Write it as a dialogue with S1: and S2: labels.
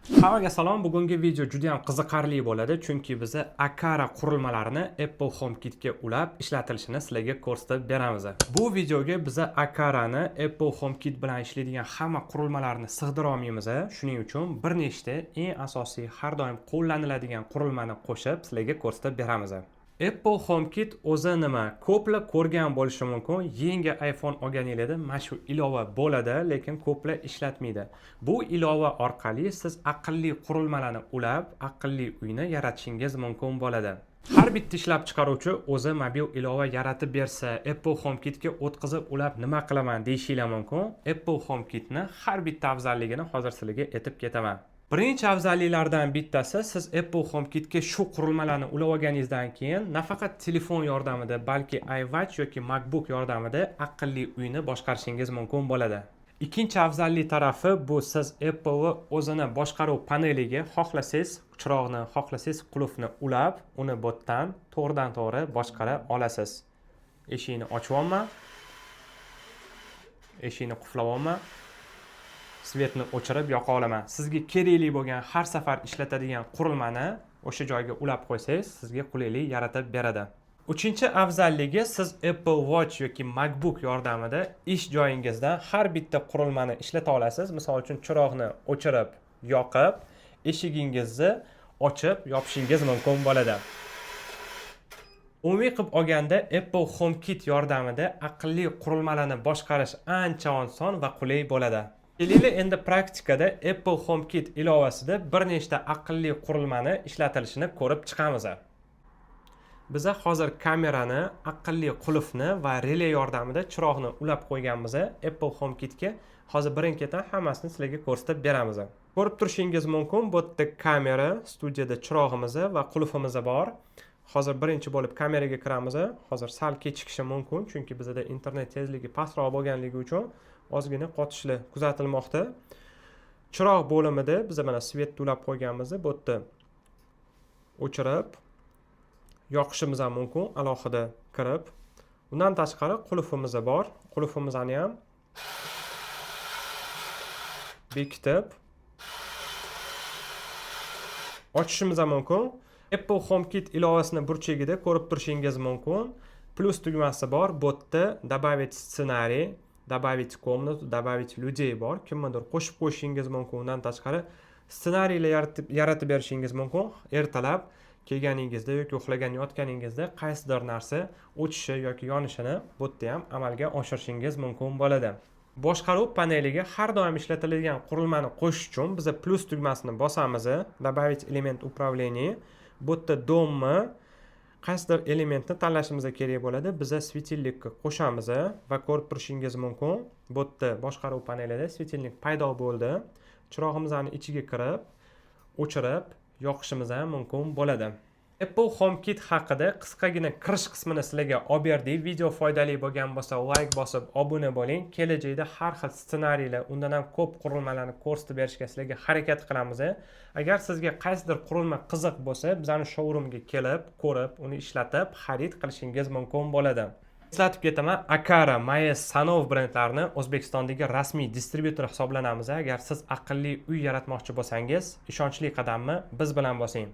S1: Hammaga salom. Bugungi video juda ham qiziqarli bo'ladi, chunki biza Aqara qurilmalarini Apple HomeKitga ulab ishlatilishini sizlarga ko'rsatib beramiz. Bu videoga biza Aqarani Apple HomeKit bilan ishlaydigan hamma qurilmalarni sig'dira olmaymiz. Shuning uchun bir nechta eng asosiy, har doim qo'llaniladigan qurilmani qo'shib sizlarga ko'rsatib beramiz. Apple HomeKit o'zi nima? Ko'plar ko'rgan bo'lishi mumkin. Yangi iPhone olganinglarda mana shu ilova bo'ladi, lekin ko'plar ishlatmaydi. Bu ilova orqali siz aqlli qurilmalarni ulab, aqlli uyni yaratishingiz mumkin bo'ladi. Har bitta ishlab chiqaruvchi o'zi mobil ilova yaratib bersa, Apple HomeKitga o'tkazib ulab nima qilaman deyishinglar mumkin. Apple HomeKitni har bitta afzalligini hozir sizlarga aytib ketaman. Birinchi afzalliklardan bittasi, siz Apple HomeKitga shu qurilmalarni ulab olganingizdan keyin nafaqat telefon yordamida, balki iWatch yoki MacBook yordamida aqlli uyni boshqarishingiz mumkin bo'ladi. Ikkinchi afzalli tarafi, bu siz Apple o'zini boshqaruv paneliga xohlasangiz chiroqni, xohlasangiz qulfni ulab, uni botdan to'g'ridan to'g'ri boshqara olasiz. Eshikni ochyapman, eshikni qulflayapman, свет ni o'chirib yoqa olaman. Sizga kerakli bo'lgan, har safar ishlatadigan qurilmani o'sha joyga ulab qo'ysangiz, sizga qulaylik yaratib beradi. Uchinchi afzalligi, siz Apple Watch yoki MacBook yordamida ish joyingizdan har bitta qurilmani ishlata olasiz. Misol uchun, chiroqni o'chirib, yoqib, eshigingizni ochib yopishingiz mumkin bo'ladi. Umumiy qilib olganda, Apple HomeKit yordamida aqlli qurilmalarni boshqarish ancha oson va qulay bo'ladi. Kelinglar, endi praktikada Apple HomeKit ilovasida bir nechta aqlli qurilmani ishlatilishini ko'rib chiqamiz. Biza hozir kamerani, aqlli qulfni va rele yordamida chiroqni ulab qo'yganmiz Apple HomeKitga. Hozir birin ketin hammasini sizlarga ko'rsatib beramiz. Ko'rib turishingiz mumkin, bu yerda kamera, studiyada chirog'imiz va qulfimiz bor. Hozir birinchi bo'lib kameraga kiramiz. Hozir sal kechikishi mumkin, chunki bizada internet tezligi pastroq bo'lganligi uchun ozgina qotishlar kuzatilmoqda. Chiroq bo'limida biz mana свет ulab qo'yganmiz. Bu yerda o'chirib yoqishimiz ham mumkin alohida kirib. Undan tashqari qulfimiz bor. Qulfimizni ham bekitib ochishimiz ham mumkin. Apple HomeKit ilovasini burchagida ko'rib turishingiz mumkin, plyus tugmasi bor. Bu yerda добавить сценарий, добавить комнату, добавить людей bor. Kimnidir qo'shib qo'yishingiz mumkin. Undan tashqari ssenariylar yaratib berishingiz mumkin. Ertalab kelganingizda yoki uxlagan yotganingizda qaysidir narsa o'chishi yoki yonishini bu yerda ham amalga oshirishingiz mumkin bo'ladi. Boshqaruv paneliga har doim ishlatiladigan qurilmani qo'shish uchun biza plyus tugmasini bosamiz, добавить элемент управления. Bu yerda дом mi, qaysidir elementni tanlashimiz kerak bo'ladi. Biza светильник ni qo'shamiz va ko'rib turishingiz mumkin, bu yerda boshqaruv panelida светильник paydo bo'ldi. Chirog'imizni ichiga kirib o'chirib yoqishimiz ham mumkin bo'ladi. Apple HomeKit haqida qisqagina kirish qismini sizlarga olib berdik. Video foydali bo'lgan bo'lsa, layk bosib obuna bo'ling. Kelajakda har xil ssenariylar, undan ham ko'p qurilmalarni ko'rsatib berishga sizlarga harakat qilamiz. Agar sizga qaysidir qurilma qiziq bo'lsa, bizani showroomga kelib ko'rib, uni ishlatib xarid qilishingiz mumkin bo'ladi. Eslatib ketaman, Aqara, Maes, Sanov brendlarini O'zbekistondagi rasmiy distribyutor hisoblanamiz. Agar siz aqlli uy yaratmoqchi bo'lsangiz, ishonchli qadamni biz bilan bosing.